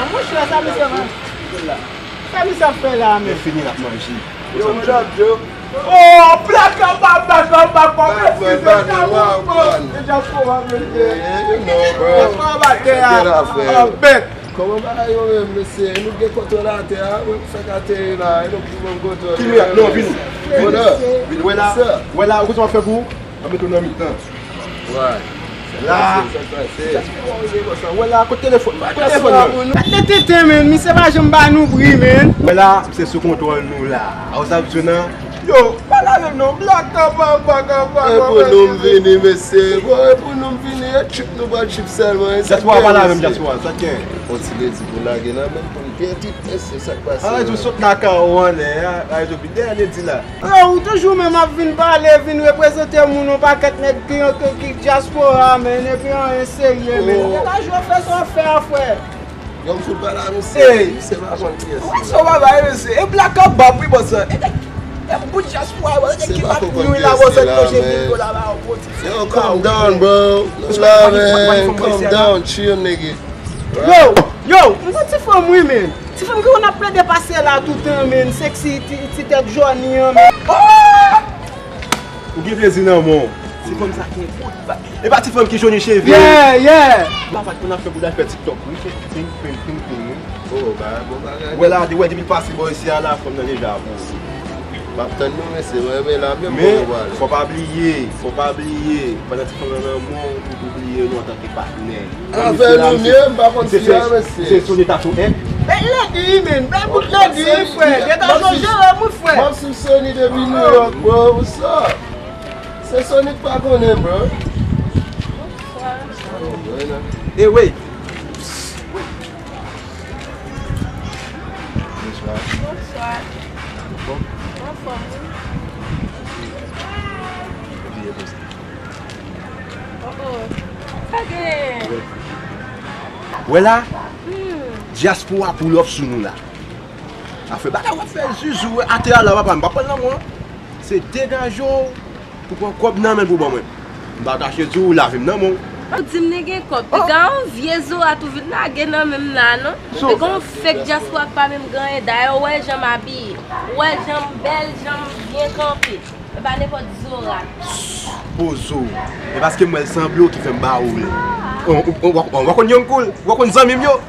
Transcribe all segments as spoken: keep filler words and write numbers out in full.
Monchè, sa misye fè? Sa misye ap fè la menm? Lè fini, l ap manje. Yo, what up, Joe? Oh, black anba, black anba, black anba, black anba, black anba. Deja fò a, mesye. Yeah, you know, bro. Black anba tè a, an bèt. Kòman bagay yo menm, mesye? Nou gen kontwòl atè a, mwen fèk ateri la, e nou ki menm kontwòl. Kimi a? Non, vini. Vini. Vini, wè la, wè la, ou konn sa w ap fè pou ou? An met ou nan mitan. Wè. La. Sa k pase, sa k pase? Wè la, kote telefòn? Kote telefòn nan? Gade tenten, men, misye pa janm ba nou bri, men. Wè la, misye sou kontwòl nou la. A w sa ap jwenn nan? Yo, pale avè m non, black anba, black anba. E pou nou m vini, mesye. Bon, e pou nou m vini, e trip nou pral trip sèlman. E sa k gen, mesye. Dyaspora, pale avè m, dyaspora, sa k gen? On ti ledi pou lage nan men pou l gen tit, mesye, sa k pase? Arete w sot nan kay ou anlè a, arete w pi dèyè ledi la. Yo, ou toujou menm ap vin pale, vin reprezante moun, yon pakèt nèg ki, ki, ki dyaspora, men, epi anyen serye, men. Degaje w, fè sa w fè a, frè. Yo, m fout pale a misye. Misye pa konn kiyès. Ou wè sa w pa bay, mesye? E black anba, wi, bòs. E, e, e bout dyaspora, bòs. Se ki pa ap nwi la, bòs, manje mil dola ba yo, bòs. Yo, calm down, bro. No love, man. Calm down, chill, nigga. Yo, yo, m gon ti fanm, wi, men. Ti fanm ki konn ap plede pase la toutan, men, sexy, ti, ti tèt jòni an, men. Oh! Ou gen plezi nan men w. Ti fanm sa gen bout ba. E pa ti fanm ki jòni cheve. Yeah, yeah. Papa, konn ap fè pou l al fè TikTok, wi, se ping, ping, ping, ping, wi. Oh, ba, bon bagay. Wè la, de, wè, depi l pase bò isi a la, fanm nan deja pou. M ap tann nou, mesye, mwen renmen la, menm kote w prale. Men, fò pa bliye, fò pa bliye, pandan ti fanm nan nan men w, ou bliye nou antanke patnè. Avè nou, men, m pa konn si a, mesye. Se Sony ta sou, en? Bèl lady, men, bèl bout lady, frè. Gen ta chonje lè moun, frè. M ap swiv Sony depi New York, bro. What's up? Se Sony k pa konnen, bro. Bonswa. E wey. Bonswa. Bonswa. Anfòm, wi. Oh, oh. Sa gen? Wè la, dyaspora pull up sou nou la. Afè bagay w ap fè zuzu, wè, atè a la, papa, m pa pran nan mwen. Se degaje w pou pran kòb nan men pou ban mwen. M pa kache di w, lave m nan men w. Ou di m li gen kòb. Piga yon vye zo a tou vin lage nan men m la, non. Piga yon fake dyaspora k pa menm gen anyen. Dayè, ou wè jan m abiye. Ou wè jan m bèl, jan m byen kanpe. E pa nenpòt zo rat. Pozo. E paske m wè l sanble w ki fè m ba ou l. Ou, ou, ou, ou pa konn Young Cool? Ou pa konn zanmi m yo?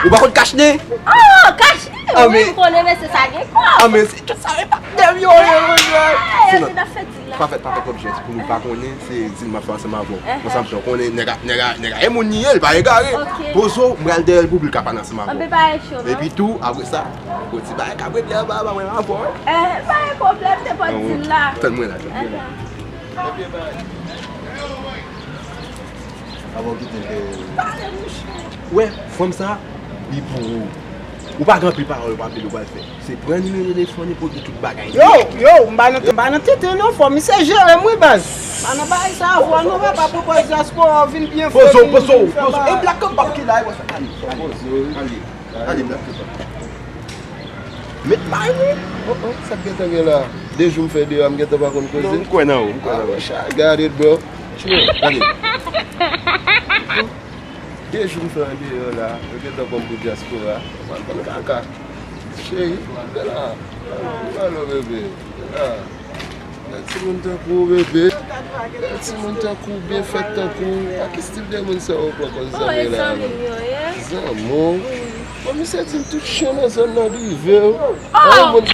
Ou pa konn Kachne? Oh, Kachne! Wi, m konnen, men se sa gen kòb. Ah, men se tout sa, e pa dèm yo, yo, yo, yo. Sinon, pa fè, pa fè twòp jès pou moun pa konnen, se di l m ap fè ansanm avè w. Mwen sa m konnen, nèg a, nèg a, nèg a, e moun li ye, l pa egare. Pozo, m pral dèyè l pou l ka pale ansanm avè w. Epi tou, apre sa, Bon, ti bagay kabrit li anba, ba mwen avè w, wi. Eh, pa gen pwoblèm, te pòt di l la. Tann mwen la, tann mwen la. Avan w kite l. Pale, mouche. Wè, fanm sa, li pou ou. Ou pa gen anpil pawòl, ou pa anpil ou pral fè. Se pran nimewo telefòn li, poze tout bagay. Yo, yo, m pa nan, m pa nan tenten non, fò misye jere m wi baz. Pa nan bagay sa avè w non, papa, pwopozasyon an vin byen fre. Pozo, pozo, pozo. E Black Compact ki la, e wè sa, ale, ale, ale. Ale, Black Compact. Met bay wi. Oh, oh, sa k gentan gen la? De jou m fè deyò a, m gentan pa konn koze. Non, m kwè nan ou, m kwè nan ou. Ah, got it, bro. Chill. Gade. De jou m fè andeyò la, yo gentan pran m pou dyaspora. Mwen pran kaka. Cheri, fè la. Alo, bebe. Fè la. Bèl timoun tankou w, bebe. Bèl timoun tankou w, byen fèt tankou w. A ki stil de moun sa w pran kòm zanmi la, non? Zanmi w. Bon, misye di m tout chen nan zòn nan drive w. Yon moun